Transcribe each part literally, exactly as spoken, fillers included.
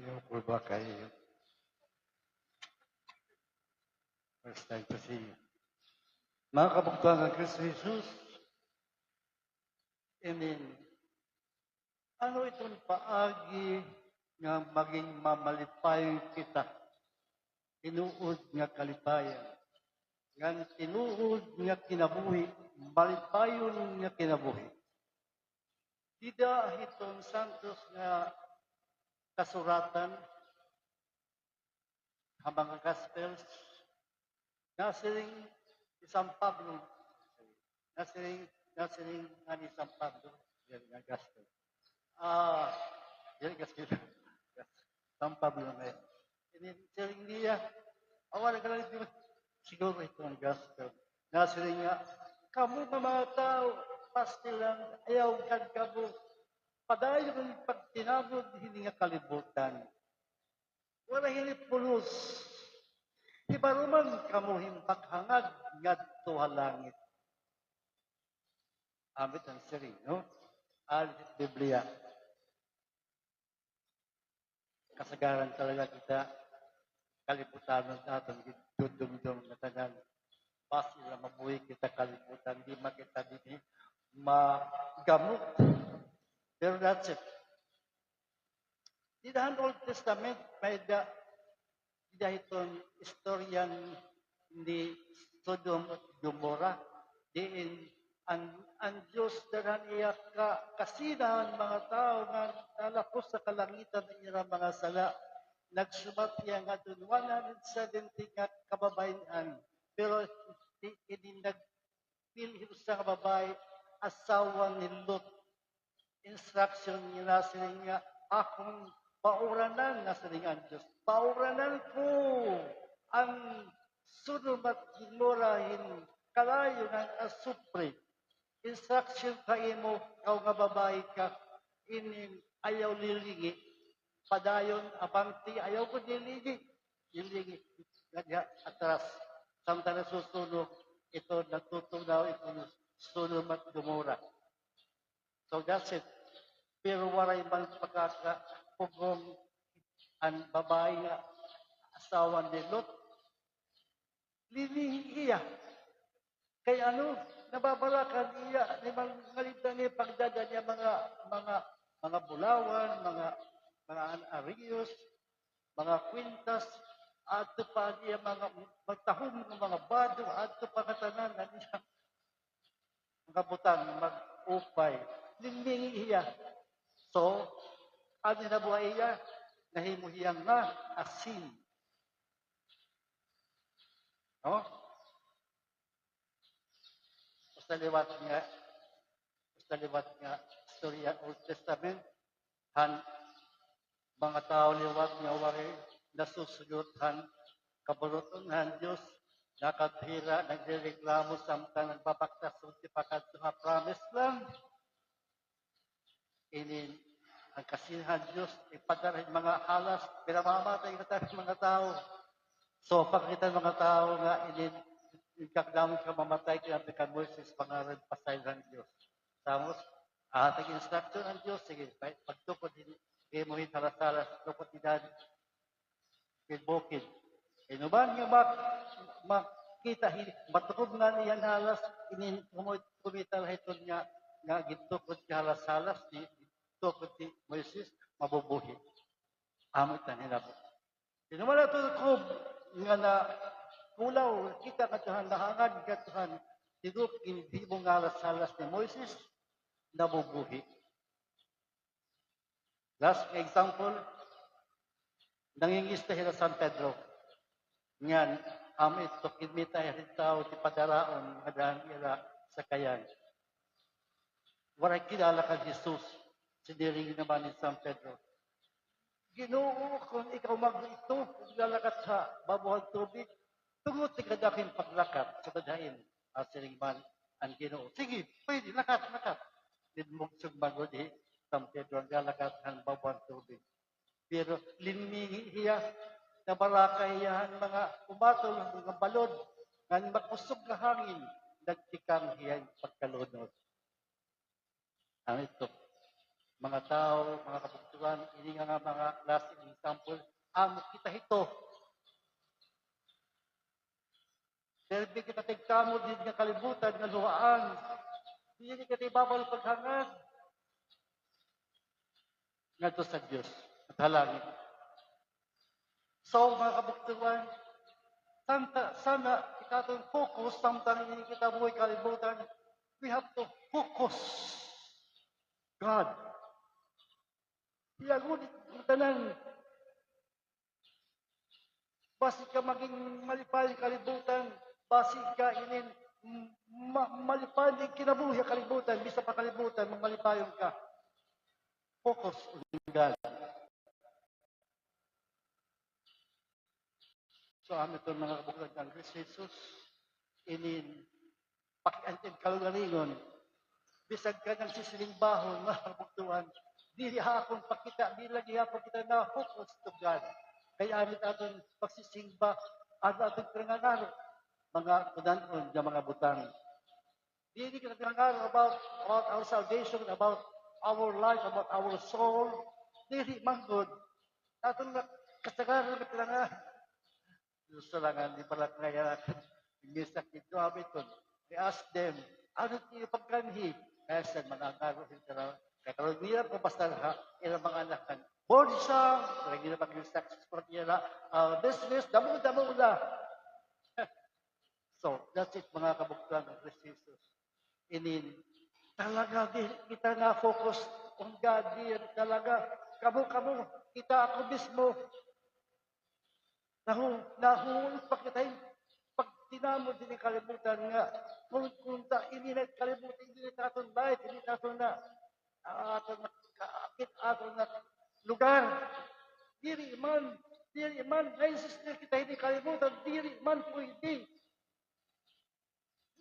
Iyo, kurba kay iyo. First time to see you. Mga kabugtuan kan Kristo Jesus, amen. Ano iton paagi nga maging mamalipayon kita? Tinuod nga kalipayan. Ngan tinuod nga kinabuhi, malipayon nga kinabuhi. Dida hiton santos nga kasuratan, ha mga Gospels, nasiring ni San Pablo, nasiring, nasiring nga ni San Pablo, diri nga Gospel. Ah, diri Gospel. San Pablo nga iton. Ini, siring niya, awa na ka lang, siguro ito an Gospel. Nasiring nga, kamo nga mga tawo, pastilan, ayaw gad kamo padayon pagtinabod hini nga kalibutan. Wara hini pulos. Hibaruman kamo hin paghangad ngadto ha langit. Amo it an siring, no? An Biblia. Kasagaran talaga kita, kalibutanon ta aton gindudumdom nga tanan. Basi la mabuhi kita kalibutan, di man kita dinhi magamot. Pero that's it. Dida han Old Testament, may-ada, dida hiton istorya ni Sodom at Gomorrah, diin an, an Diyos danhan iya ka, kasinahan mga tawo nga nalapos sa kalangitan an ira mga sala. Nagsumat hiya ngadto hin one hundred seventy nga kababayen-an. Pero i-, ini nag-, Pilhi usa nga babaye, asawa ni Lot. Instruction niya nasiring nga, akon pauranan, nasiring an Diyos. Pauranan ko an Sodom at Gomorrah hin kalayo ngan asupre. Instruction ka imo, ikaw nga babaye ka, inin ayaw lilingi. Padayon, abante, ayaw ko lilingi. Lilingi. Nga diha, atras. Samtang nasusunog, ito, nagtutunaw, ito, Sodom at Gomorrah. So that's it. Pero waray man pagkakapugong an babaye nga asawa ni Lot. Lilingi hiya. Kay ano, nababalaka hiya, ni mga ngalita ni pagdada niya mga, mga, mga bulawan, mga, mga an-, ariyos, mga kwintas, adto pa niya mga, magtahom nga mga bado, adto pa katanan na niya. Mga butang, mag-upay. Lilingi hiya. So, ano nabuhay hiya? Nahimo hiya nga asin. No? Usa liwat nga, usa liwat nga istorya Old Testament, han mga tawo liwat nga waray nasusuyot han kabubut-on han Diyos, nakadhira, nagrereklamo, samtang nagbabaktas sugdi pakadto ha Promised Land. Inin, an kasinhan Diyos, ipadara hin mga halas, pinamamatay kita hin mga tawo. So, pakita hin mga tawo nga inin, inkakdamon ka mamatay, kinabi kan Moises, pangaran pasaylo han Diyos. Tapos, ah, nag-instruction an Diyos, sige, pagtukod hin, imo hin halas-halas, tukod hin bukid. Inuban nga mak-, makita hi-, matukod ngani an halas, inin kumu-, kumita la hiton nga, nga gintukod nga halas-halas ni, gintukod ni Moises, mabubuhi. Amo it an hinabo. Inuban la tukob nga nakulaw, kita ngadto han, nahangad ngadto han, tinuk-, ginhimo nga halas-halas ni Moises, nabubuhi. Last example, nangingista hira San Pedro. Ngan, amo ito, kinmita hira tawo ti padaraon nga daan ira sakayan. Waray kilala kan Jesus, siniring naman ni San Pedro, "Ginoo, kon ikaw mag-, ito, maglalakat ha babo han tubig, tungod ti kadako hin paglakat, sugad ha imo." Siring man an Ginoo, "Sige, pwede, lakat, lakat." Linmugso man gud hi San Pedro, naglakat han babo han tubig. Pero linmingi hiya, nabaraka hiya han mga umatol, han mga balod, ngan makusog nga hangin, nagtikang hiya hin pagkalunod. Amo ito, mga tawo, mga kabugto-, Kuan, ini nga, nga mga klase ng example, amo kita hito. Pirmi kita tigtamod didi nga kalibutan nga luhaan. Diri kita ibabal paghangad ngadto sa Dios at halangin. So, mga kabugtoan, santa, sana kita aton focus, samtang ini kita buhi kalibutan, we have to focus God. Iyago di tanan. Basi ka maging malipay kalibutan, basi ka inin ma-, malipay di kinabuhi ha kalibutan, bisan pa kalibutan, magmalipayon ka. Focus on God. So, amo iton mga kabugtoan kan Kristo Jesus, inin pakiantin kalugaringon, bisag ka nagsisilingbahon, mga kabugtoan, diri ha akon pakita, diri lagi ha akon kita na focus to God. Kay anit aton pagsisimba, ano aton pinangangaro, mga kunan-on nga mga butang. Diri kita pinangaro about, about our salvation, about our life, about our soul. Diri man gud. Aton nga kasagaran nga pinangaro. Diyos sa langit, di pala kaya natin. Hindi sa kito, abiton. We ask them, ano it iyo pagkanhi? Kay sa mga ngaro, kay karon nira pa basta ha, ilang mga anak kan. Born sa, lagi na pag-success for nila, ah, business, damo-damo na. So, that's it, mga kabugtoan kan Kristo Jesus. Inin, talaga, di kita na-focus on God, di talaga. Kamo, kamo, kita, ako mismo, nahu-, nahuhulog pa kita hin pagtinamod dinhi kalibutan nga, kun, kun ta, ini na kalibutan, ini na aton life, ini na aton na, ah, aton na kaakit, aton na lugar. Diri man, diri man, na-insist kita hini kalibutan, diri man pwede.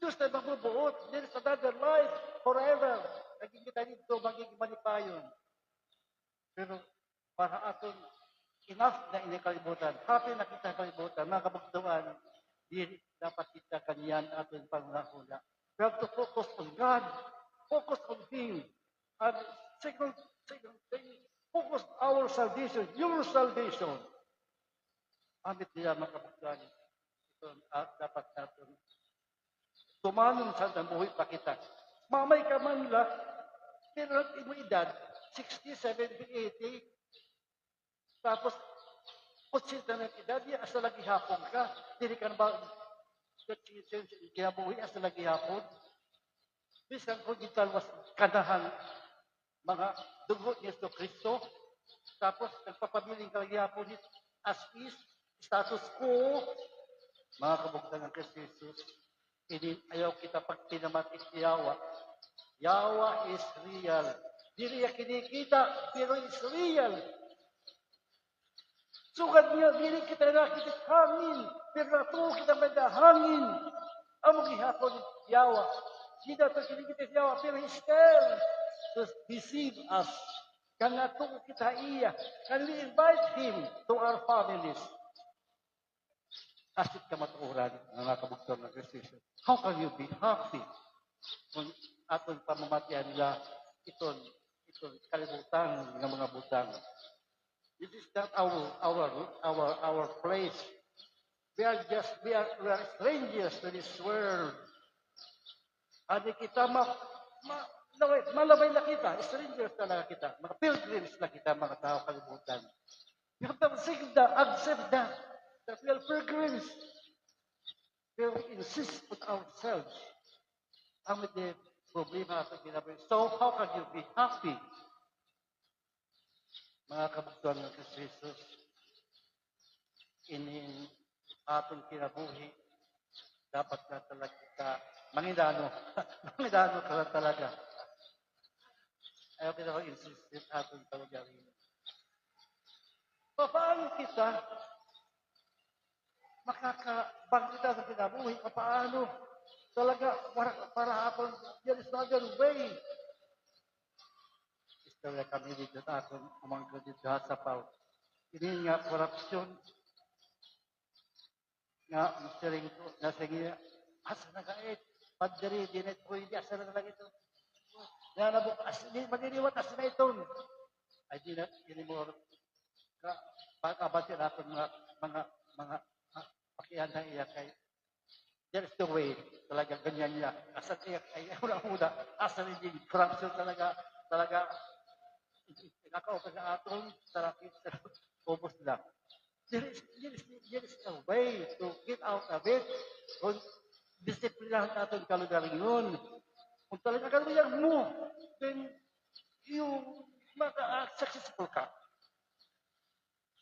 Diyos na magbubuot, there is another life forever. Naging kita dito, magiging malipayon. Pero para aton, enough na ini kalibutan. Happy na kita kalibutan. Mga kabugtoan, diri dapat kita kaniyan aton panghunahuna. We have to focus on God. Focus on Him. And second, second thing, focus our salvation, your salvation. Amit nila, mga kabugtoan. Ito, ah, dapat naton tumanon sa nabuhi pa kita. Mamay ka man la, pero an imo edad, sixty, seventy, eighty, tapos, otsenta na edad, di, hasta la gihapon ka, diri ka na ba, kinabuhi, hasta la gihapon. Bisan kon gitaluwas ka na han mga dugo ni Jesu-Cristo, tapos nagpapabilin ka la gihapon hit as is, status quo, mga kabugtoan kan Kristo Jesus, ini ayaw kita pagpinamati hi Yawa. Yawa is real. Diri iya kinikita, pero is real. Sugad nga, diri kita nakita hangin, pero natuo kita may hangin. Amo gihapon Yawa. Diri nato kinikita si Yawa, pero he still to deceive us. Kan natuo kita ha iya, kan we invite him to our families. Asya it kamatuoran, mga kabugtoan kan Kristo Jesus. How can you be happy kon aton pamamatian la iton, iton kalibutan nga mga butang? This is not our, our, our, our place. We are just, we are, we are strangers to this world. Adi kita ma-, ma-, laway, malaway la kita, strangers talaga kita, mga pilgrims la kita, mga tawo kalibutan. You have to accept that, accept that, that we are pilgrims. We will insist on ourselves. Amo it problema aton kinabuhi. So, how can you be happy? Mga kabugtoan kan Kristo Jesus, ini aton kinabuhi, dapat na talaga kita manginano. Manginano ka la talaga. Ayaw kita mag-insist hit aton kalugaringon. Papaano kita makakabangkit sa kinabuhi? Papaano? Talaga, para, para ha akon, there is no other way. Istorya kami didto ha akon umangkol didto ha Sapaw. Ini nga korupsyon nga nasiring ko, nasiring niya, "Asa na ka it? Padre, di na it pwede, asa na talaga ito?" Nga nabuk-, as-, di, maliliwat, asa na iton? I did not anymore ka, pag-abot sa aton mga, mga, mga, ah, pakiana iya kay, there's the way. Talaga ganyan niya. Asa iya kay, huna-huna. Asa rin yung corruption talaga, talaga. Nakaw ka sa aton, sa, sa, ubos na. There is, there is, there is a way to get out of it. Kung disiplinahan natin kalugaringon. Kung talaga kalugaringon mo, then you maka-successful ka.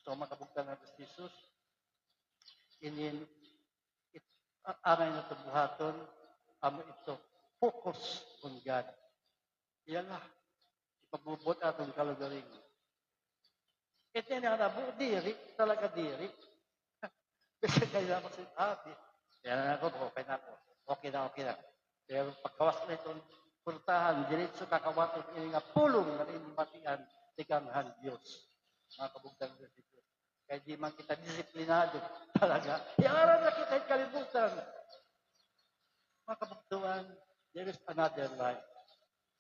So, makabugtan na si Jesus. Inin, it, a-, angay naton buhaton, amo ito, focus on God. Iya la, ipagbubuhat aton kalugaringon. Ito na nga nabuo, diri, talaga diri. Kasi kaya naman si ate, yan na ako, okay na ako. Okay na, okay na. Pero pagkawas na iton purtahan, diretso kakawaton ini nga pulong nga rin matian, tikang han Diyos. Mga kabugtang sa Diyos. Kaya di man kita disiplinado. Talaga. Iyaran na kita kalibutan. Mga kabugtuan, there is another life.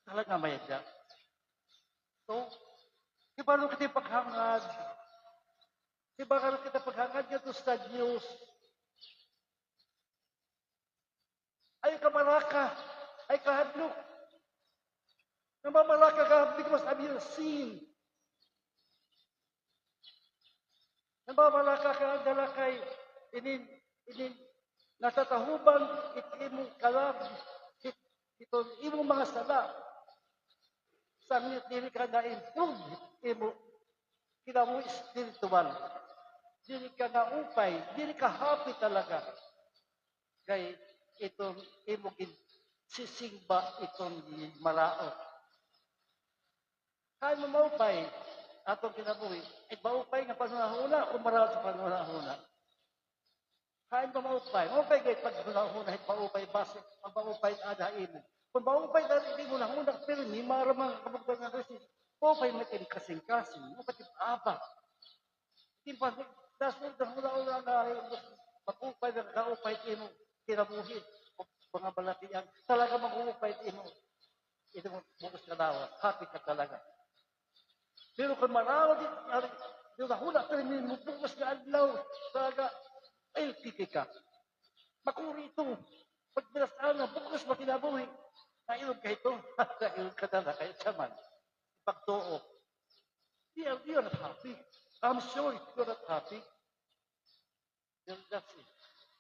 Talaga may da. So, di ba kita paghangad? Di ba kita paghangad nga to sa Diyos? Ay kamaraka, ay kahadlok. Namamaraka ka because of your sin. Namamaraka ka dala kay inin, inin natatahubang it imo kalag, it, iton imo mga sala. Sa diri ka na-improve imo kinabuhi spiritual. Diri ka naupay, diri ka happy talaga. Kay iton imo gin-, sisingba iton maraot. Hain mo maupay, aton kinabuhi, it maupay nga panhunahuna o maraot sa panhunahuna? Hain mo maupay? Maupay gayod panhunahuna, it maupay basi, pag maupay ada imo. Kung maupay ada imo hunahuna, pero ni mara mga kabugtang nga Kristiyan, maupay man it kasingkasing, maupay it abak. Di ba, das mo, das mo na una nga, mag-upay na, mag-upay it imo kinabuhi, mga balatian, talaga mag-upay it imo. Ito mo, bug-os nga lawas, happy ka talaga. Pero kung maraot it, ari, di ba, hula, pero may bug-os nga adlaw, talaga, ay, titi ka. Makuri ito. Pag bilas-an na, bug-os ba kinabuhi? Nailog ka ito. Nailog ka na, na, kaya siya man. Pagtuo. You are, you are not happy. I'm sure you are not happy. Well, that's it.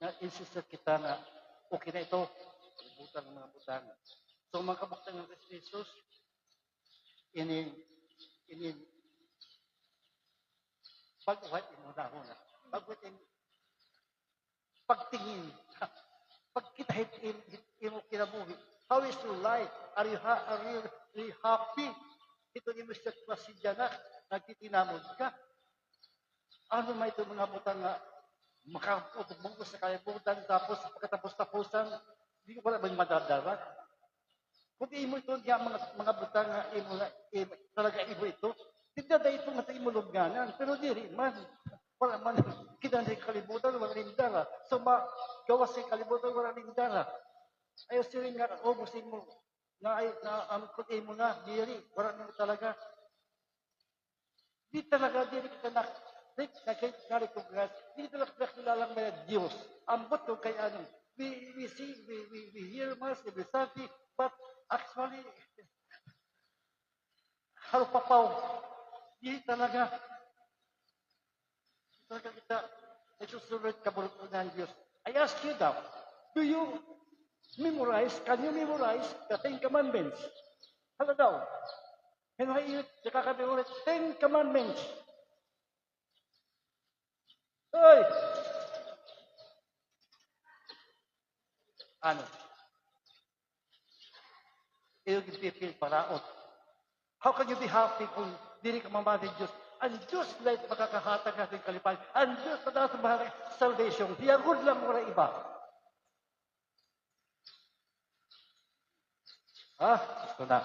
Na-insist kita nga, okay na ito. Kalibutan an mga butang. So, mga kabugtang nga Kristo Jesus, ini, ini, pag-uhat imo na huna. Pag-uhat imo, pagtingin, pagkita hit im-, hit imo kinabuhi. How is your life? Are you ha-, are you really happy? Ito imo sitwasyon dyan na nagtitinamod ka. Ano man ito mga butang nga makautubugos sa kalibutan, tapos pagkatapos-tapusan, di, wala man madadara. Kung imo ito nga mga, mga butang nga imo na, imo, talaga imo ito, tigda da ito nga sa imo lubnganan, pero diri man. Wala man, kinanay kalibutan, wala rin dara. So, ma-, gawas sa kalibutan, wala rin dara. Ayaw siring nga, ubos imo, nga ay, na, ang kung imo na, diri, wala na talaga. Di talaga, diri kita na, di, na, na-recognize, di talaga nakilala ang mga Diyos. Ambot kung kay ano, we, we see, we, we, we hear Mass every Sunday, but actually, halupapaw, di talaga. Di talaga kita nagsusunod kaburot-on han Diyos. I ask you now, do you memorize, can you memorize the Ten Commandments? Hala daw. Hino ha iyo nakaka-memorize Ten Commandments? Hoy! Ano? Iyo ginpipil paraot. How can you be happy kung diri ka mamati Diyos? An Diyos la it makakahatag naton kalipayan. An Diyos la it salvation. Hiya gud lang, wala iba. Ha? Gusto na.